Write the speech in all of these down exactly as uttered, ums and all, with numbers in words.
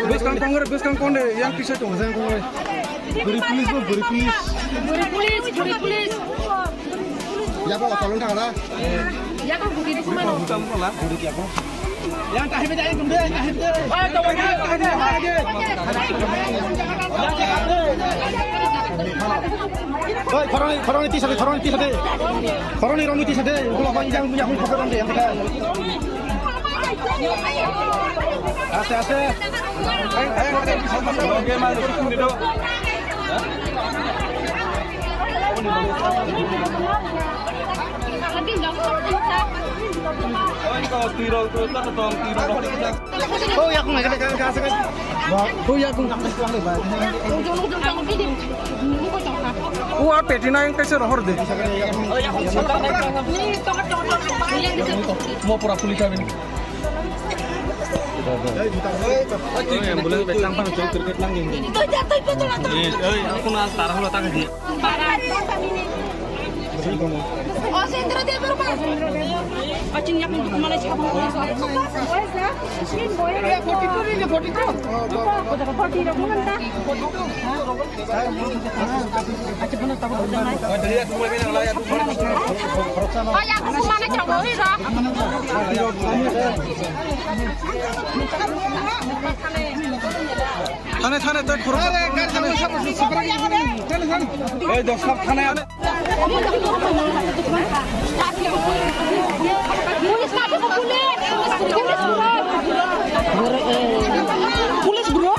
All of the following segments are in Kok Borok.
Bwskang kong re, bwskang kong de, yang kisa tong. Bwskang kong re. Bwrwi police bo, bwrwi police. Bwrwi police, bwrwi police. Yabo auto lung thang na? Yabo bwrwi police mano. Yang kahim de, yang kahim de. Oi, khoroni, khoroni tisa de, khoroni tisa de. Khoroni rongni tisa de. Ulo hoi yang punya hoi khoroni de, yang de. Aste, aste. Oh, yakung, yakung, yakung, yakung. Oh, yakung. Oh, a peti na yang kaisa rohor de. Mo pura puli kami. Ambulance betang pan chok cricket lang gini. Oi, aku na tarah lo tang di. Thane, thane, tei khorok. Oi, dosta thane. Police bro.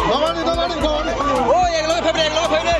Dogani, dogani, dogani. O, ek loge phai bre, ek loge phai bre.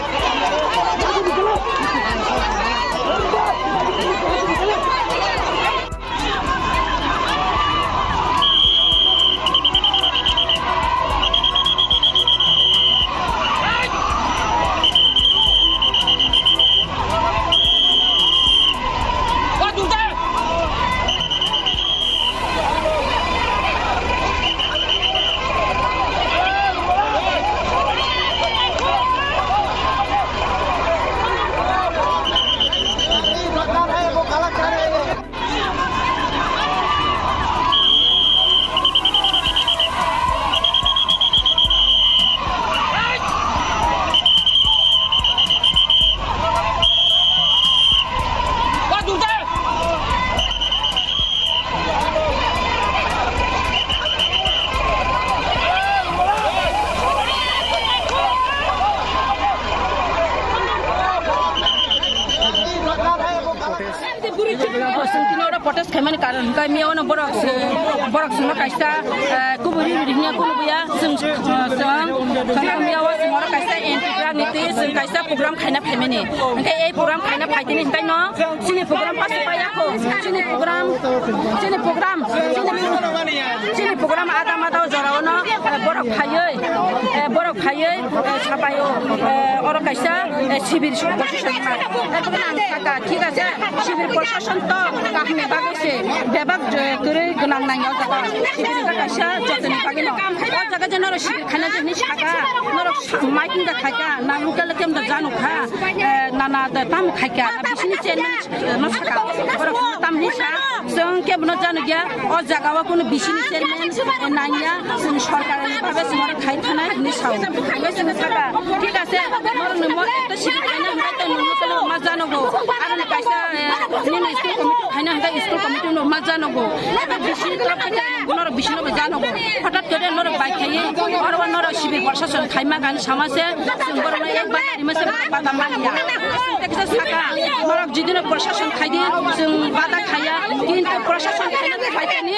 Chwng tini oro protest khaimani karon hwnkhe miya ono borok se, borok chwngno kaisa, eh, kubui ri ri hwnwi kunu buya. Chwng, eh, chwng, chwng miya o chwng oro kaisa anti drug ni twi chwng kaisa program khaina phaimani. Hwnkhe ei program khaina phaitini hwnkhe no chini program pass paiya kho. Chini program, chini program, chini, chini program ada mada o jora o no, eh, borok phaiwi, eh, borok phaiwi, eh, sabai o, eh, oro kaisa, eh, sibir. Abo ang saka, thik ase, sibir proshashan to kaham ni bagwi se bebak je kwrwi gwnang nang o jaga. Sibir wngkha kaisa jotoni bagwi no. O jaga je norok sibir khaina je hinwi saka, norok sa-, miking da khaika, na local camp da jano kha, eh, na, na da tam khaika, na bisini chairman, eh, no saka, borok no tam hinwi sa, chwng camp no jano gya, o jaga o kunu bisini chairman, eh, nangya, chwng sorkar ni bagwi chwng oro khai thanai hinwi sao. Bagwi chwng saka, thik ase, norok ni mo ekta sibir khaina hwnkhe tei nungwi tei ma janogo. Aroni kaisa, eh, nini school committee khaina hwnkhe school committee no ma janogo. Eba bisi ni torop khe norok bisi no bo janogo. Hothat kore norok bai khaiwi, oro o norok sibir proshashan khaima gani sama se, chwng borok no ek bata rima se bata manya. Chwng te kisa saka, norok jidino proshashan khaidi, chwng bata khaiya, kintu proshashan khaina khaitani,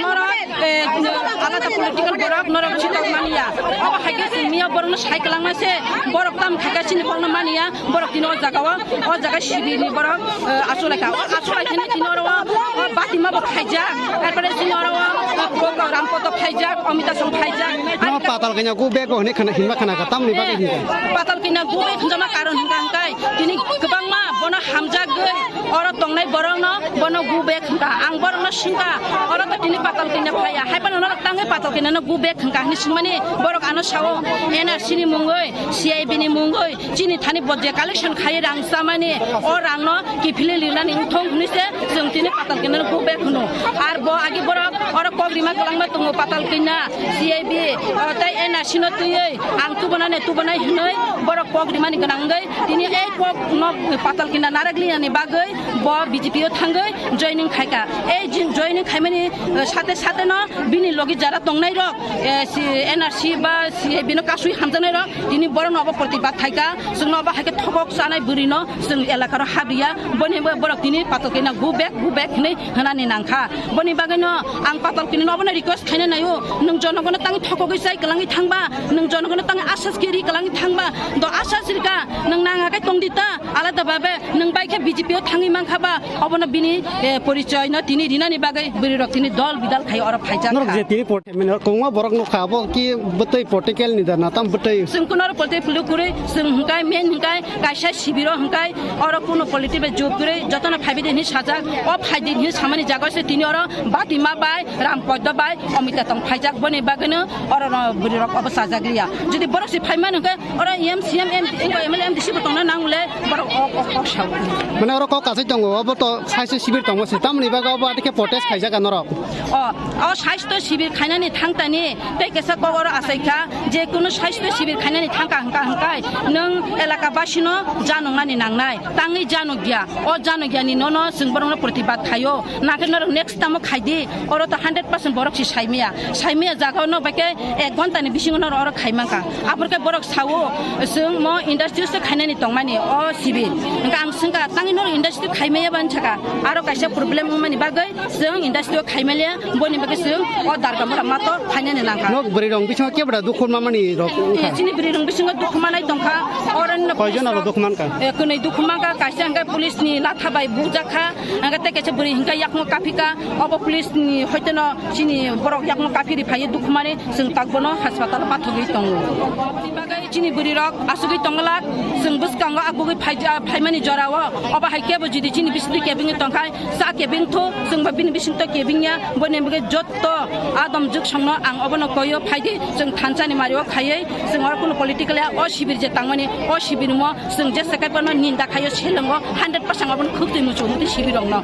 norok eh, alada political borok norok chitok mania. Obo hai khe chwng miya borok no sai kwlangma se, borok tam khaika chini kokno mania, borok tini o jaga o, o jaga sibir ni borok, eh, achuk lai kha. O achuk lai kheno tini oro o, o Batima bo khaijak, er pore tini oro o, eh, program poto khaijak, Omita Song khaijak. No patal kanya gu bego hini khana hinma khana ka tamni bagwi hinka. Patal kanya gu be khunjama karon hinka hinkai. Tini kwbangma bono hamjagwi, Oro tongnai borokno bono go back hwnkha. Ang borokno swngkha, oro to tini patal kanya phaiya. Hai phano norok tangwi patal kanya no go back hwnkha hwnwi swngmani borok ano sao N R C ni mungwi, C I B ni mungwi, chini thani bo je collection khai rang chamani, o rangno kiphilwi rinani wngthong hwnwi se chwng tini patal kanya no go back hwno. Ar bo agi borok oro kok rima kwlangma tongo patal kanya, C I B, o tei N R C no twiwi ang tubunani tubunai hwnwi borok kok rimani gwnang wngwi tini ei kok no patal kanya narwk linani bagwi bo B J P o thangwi joining khaika. Ei jin-, joining khaimani, eh, sate sate no bini logi jara tongnai rok, eh, si-, N R C ba si-, bino kasui hamjaknai rok tini borok no obo protibad khaika. Chwng no obo hai khe thobok chanai bwrwi no chwng elaka ro habriya. Boni bo-, borok tini patal kanya go back, go back hinwi hwnani nangkha. Boni bagwi no ang patal kanya no obo no request khaina naio. Nwng jonogono tangwi thokogwi chai kwlangwi thangba, nwng jonogono tangwi asas kiri kwlangwi thangba, do asas rika, nwng nang hakai tongdi ta, alada babe nwng bai khe B J P o thangwi mankha ba, obono bini, eh, porichoy no tini rinani bagwi bwrwi rok tini dol bidal khai oro phaijak Norok kha. Je tini port-, mane, kongma borok nukha, abo ki bwtwi political ni da na tam bwtwi? Chwng kuno political kwrwi, chwng hwnkhe main hwnkhe kaisa sibiro hwnkhe oro kuno political job kwrwi, jotono phaibi di hinwi sajak, o phaidi hinwi samani jaga se tini oro Batima bai, Rampoito bai, Omita tong phaijak, boni bagwino oro no bwrwi rok obo chajak liya. Jodi borok se phaimani hwnkhe oro M C M, M, M L A, M D C bo tongna nang le borok o, o, o sao. Mane oro kok kasai tongo, obo to saiso sibir tongo se, tamoni bagwi obo atike protest khaijak norok. O, o saisto sibir khainani thangtani tei kesa kok oro achaikha, je kunu saisto sibir khainani thangkha hwnkha hwnkhe nwng elaka basino janoknani nangnai, tangwi janokya. O janokya ni nono chwng borokno protibad khaio. Nakhe norok next tamo khaidi, oro to hundred percent borok si saimaya. Saimaya jaga no bai khe ek ghonta ni bisingo norok oro khaimankha. Aphor khe borok sao, chwng mo industry se khainani tongmani o sibir. Hwnkhe ang swngkha, tangwi norok industry khaimaya ban saka. Aro kaisa problem wngmani bagwi chwng industry o khaimalia, boni bagwi chwng o darga mora mato khainani nangkha. Nok bwrwi rong bisingo kebra dukhu mamani rok wngkha? Chini bwrwi rong bisingo dukhu manai tongkha. Oro no Koijon aro dukhu mankha? Eh, kwnwi dukhu mankha, kaisa hwnkhe police ni latha bai bukjakha. Hwnkhe tei kaisa bwrwi hwnkhe yakung kaphika, obo police ni hoiteno chini borok yakung kaphiri phaiwi dukhumani chwng takbono hospital pathogwi tongo. Bagwi chini bwrwi rok asugwi tonglak, chwng bwskango agugwi phai-, phaimani jorao, obo hai kebo jodi chini bisingtwi kebengwi tongkhai, cha kebengthu, chwngbo bini bisingtwi kebengya, boni bagwi jotto adom jugsongno ang obono koio phaidi, chwng thansani mario khaiwi, chwng oro kunu political ya, o sibir je tangmani, o sibirmo chwng jesa kaiphano ninda khaio, selenggo hundred percent obono khuk twi muchungo tei sibirokno.